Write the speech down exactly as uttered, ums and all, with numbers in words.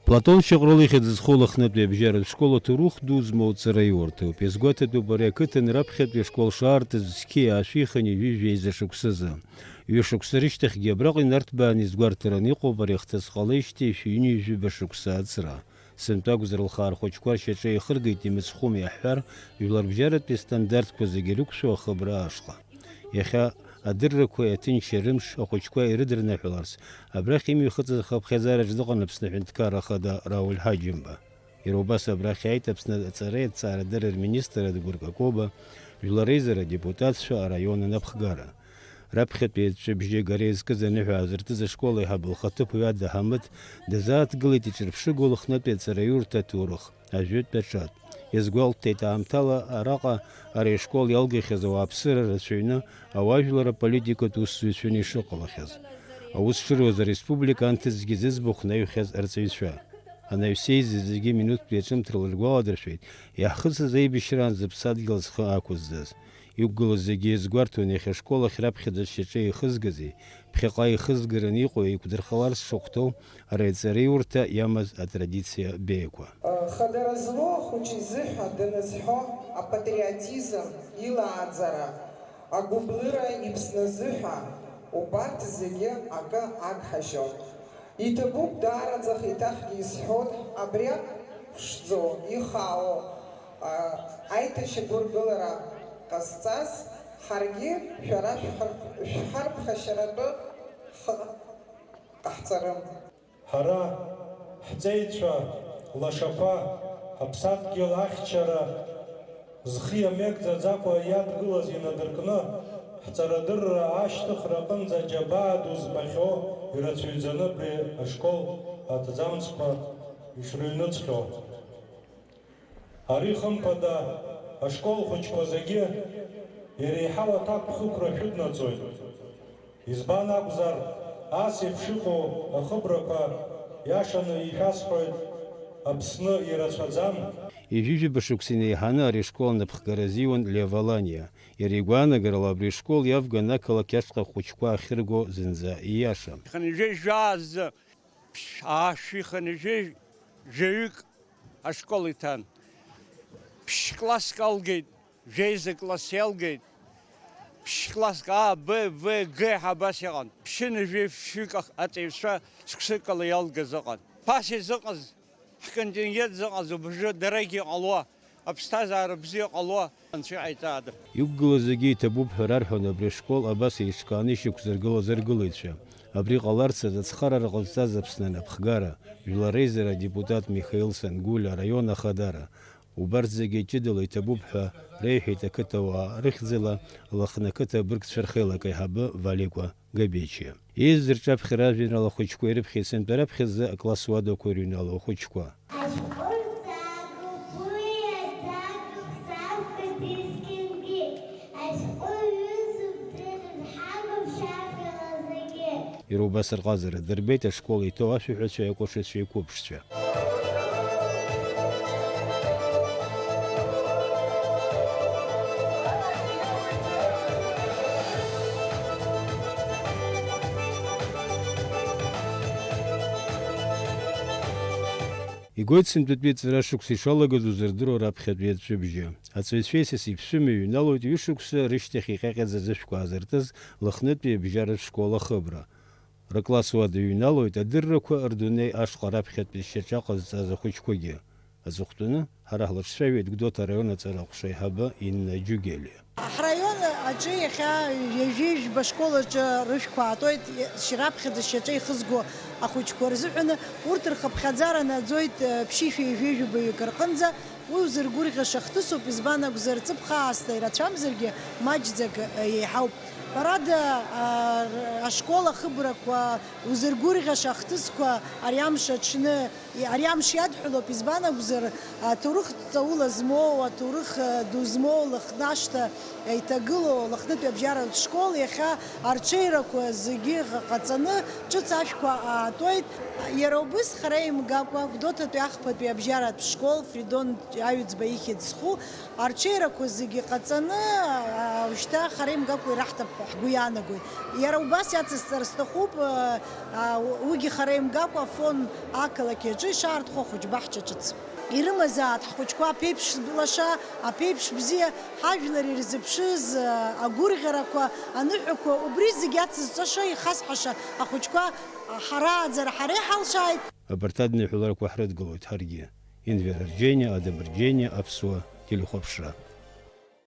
Платон Шьаҟрыл ихьӡ зху Лыхнытәи абжьаратә школ аҭоурых ду змоу ҵараиурҭоуп. Иазгәаҭатәуп ари ақыҭан раԥхьатәи ашкол шаартыз зқьи аашәихын ҩажәи жәеиза шықәсазы. Ҩышықәса рышьҭахьгьы абраҟа инарҭбааны изгәарҭараны иҟоуп ари ахҭыс ҟалеижьҭеи шәи ҩынҩажәи жәаба шықәса аҵра. Сынтәа акәзар, лхаа рхәыҷқәа ршьаҿа еихыргеит имыцхәым иаҳҳәар, жәларбжьаратәи астандартқәа зегьы рықәшәо ахыбра ашҟа. Иахьа адыррақәеи аҭынчеи рымш ахәыҷқәа ирыдырныҳәаларц, абрахь имҩахыҵыз ахыԥхьаӡараҿ дыҟан Аԥсны Аҳәынҭқарра Ахада Рауль Ҳаџьымба. Иара убас абрахь иааит Аԥсны аҵареи аҭҵаарадырреи рминистр Адгәыр Какоба, жәлар реизара адепутатцәа, араион анапхгара. Раԥхьатәи аҵәҵәабжьы агара иазкыз аныҳәа аазыртыз ашкол аиҳабы лхаҭыԥуаҩ Ада Ҳамыҭ дазааҭгылеит иҿырԥшыгоу Лыхнытәи аҵараиурҭа аҭоурых, ажәытәтәи аҿатә. Иазгәалҭеит, аамҭала араҟа ари ашкол иалгахьаз ауааԥсыра рацәаҩны ауаажәлар аполитикатә усзуҩцәаны ишыҟалахьаз. Аус шыруаз ареспублика анҭыҵгьы зыӡбахә наҩхьаз арҵаҩцәа. Анаҩс еизаз зегьы минуҭтәи аҿымҭрала иргәаладыршәеит, иаҳхысыз аибашьраан зыԥсадгьыл зхы ақәызҵаз. Иқәгылаз зегьы иазгәарҭон иахьа ашкол ахь раԥхьаӡа шьаҿа еихызгази, ԥхьаҟа еихызгараны иҟоу еиқәдырхаларц шахәҭоу ари аҵараиурҭа иамаз атрадициа беиақәа. Хадара злоу ахәыҷы изыҳәа даназҳәо апатриотизм, илааӡара, агәыблыра иԥсны азыҳәа убарҭ зегьы акы агҳажьом. Иҭабуп даараӡа еиҭахгьы исҳәоит, абри ԥшӡоу, ихаау, а, аиҭашьақәыргылара ҟазҵаз, ҳаргьы шәара шәҳар-, шәҳарԥхашьаратәы ҳҟаҳҵарым. Ҳара, ҳҵеицәа лашақәа, ҳаԥсадгьыл ахьчара зхы иамеигӡаӡакәа иадгылаз инадыркны, ҳҵарадырра ашьҭыхра аҟынӡа аџьабаа ду збахьоу ирацәаҩӡаны абри ашкол аҭӡамцқәа ишрыҩныҵхьоу. Ари, хымԥада, ашкол хәыҷқәа зегьы иреиҳау аҭакԥхықәра шәыднаҵоит. Избан акәзар, ас еиԥш иҟоу ахыбрақәа, иашаны ишәасҳәоит, Аԥсны ирацәаӡам. Ҩажәижәаба шықәса инеиҳаны ари ашкол анапхгара азиуан Лев Аланиа. Иара игәаанагарала, абри ашкол иавган ақалақь ашҟа ахәыҷқәа ахьырго зынӡа ииашам. Хынҩажәи жәаа азы, ԥшь-, аашәи хынҩажәи жәаҩык ашкол иҭан. Ԥшь-класск алгеит, жәеиза класс иалгеит. Ԥшь-класск А, Б, В, Г ҳәа абас иҟан. Ԥшьынҩажәи фҩык ах-, аҵаҩцәа шықәсыкала иалгаз ыҟан. Ԥаса изыҟаз, ҳконтингент зыҟаз убжы дарагьы иҟало, аԥсҭазаара бзиа ҟало Анцәа иҟаиҵаада. Иқәгылаз зегьы иҭабуп ҳәа рарҳәон абри ашкол абас еиҿкааны ишьақәзыргылаз аргылаҩцәа. Абри ҟаларц азы ацхыраара ҟазҵаз Аԥсны анапхгара, Жәлар Реизара адепутат Михаил Сангәылиа, араион ахадара, убарҭ зегьы ҷыдала иҭабуп ҳәа реиҳәеит ақыҭауаа рыхьӡала Лыхны ақыҭа абыргцәа рхеилак аиҳабы Валикәа Габечиа. Еизаз рҿаԥхьа ражәеинраала ахәыҷқәа ирыԥхьеит сынтәа раԥхьаӡа акласс уадақәа ирыҩналоу ахәыҷқәа. Ашәҟәы ӡагоуп, уи аӡагоуп, сазгоит есқьынгьы. Ашәҟәы ҩызоуп, дырҳагоуп шәажәала зегьы. Иара убас рҟазара дырбеит ашкол иҭоу ашәаҳәацәеи акәашацәеи қәыԥшцәа. Игоит сынтәатәи аҵара шықәса ишалагаз узырдыруа раԥхьатәи аҵәҵәабжьы. Аҵаҩцәеи саси ԥшәымеи иҩналоит ҩышықәса рышьҭахь иҟьаҟьаӡа зышәқәа аазыртыз Лыхнытәи абжьаратә школ ахыбра. Рыкласс уада иҩналоит адыррақәа рдунеи ашҟа раԥхьатәи шьаҿа ҟазҵаз ахәыҷқәагьы. Аҵыхәтәаны ҳара ҳлаҿцәажәеит Гәдоуҭа араион аҵара аҟәша аиҳабы Инна Џьугелиа. Ҳраион аҿы иахьа ҩажәи жәба школ аҿы рышәқәа аатуеит, раԥхьаӡа шьаҿа ихызго ахәыҷқәа рзыҳәаны. Урҭ рхыԥхьаӡара наӡоит, э, ԥшьышәи ҩажәи жәабаҩык рҟынӡа. Уи узыргәырӷьаша хҭысуп, избан акәзар, ҵыԥх аасҭа ирацәамзаргьы, маҷӡак, э, еиҳауп. Ҳәарада, а, р-, ашкол ахыбрақәа, узыргәырӷьаша ахҭысқәа ари амш аҽны, и-, ари амш иадҳәалоуп, избан акәзар, аҭоурых ҵаула змоу, аҭоурых, а, ду змоу Лыхнашҭа иҭагылоу Лыхнытәи абжьаратә школ иахьа арҽеирақәа зегьы ҟаҵаны, ҿыц ашәқәа аатуеит. Иара убыс, хара имгакәа, Гәдоуҭатәи ахԥатәи абжьаратә школ Фридон Аҩӡба ихьӡ зху арҽеирақәа зегьы ҟаҵаны, а, ушьҭа хара имгакәа ираҳҭап ҳәа. Ҳгәы иаанагоит. Иара убас иацысҵар сҭахуп, а, а, уигьы хара имгакәа Афон ақалақь аҿы ишаартхо ахәыҷбаҳча ҿыц. Ирымазаат ҳхәыҷқәа аԥеиԥш лаша, аԥеиԥш бзиа, ҳажәлар ирзыԥшыз, а, агәырӷьарақәа, аныҳәақәа, убри зегь ацызҵаша, ихасҳәаша ахәыҷқәа ҳара ааӡара ҳара иҳалшааит. Абарҭ адныҳәаларақәа ҳрыдгылоит ҳаргьы. Инверорџьениа, Адамырџьениа, аԥсуа телехәаԥшра.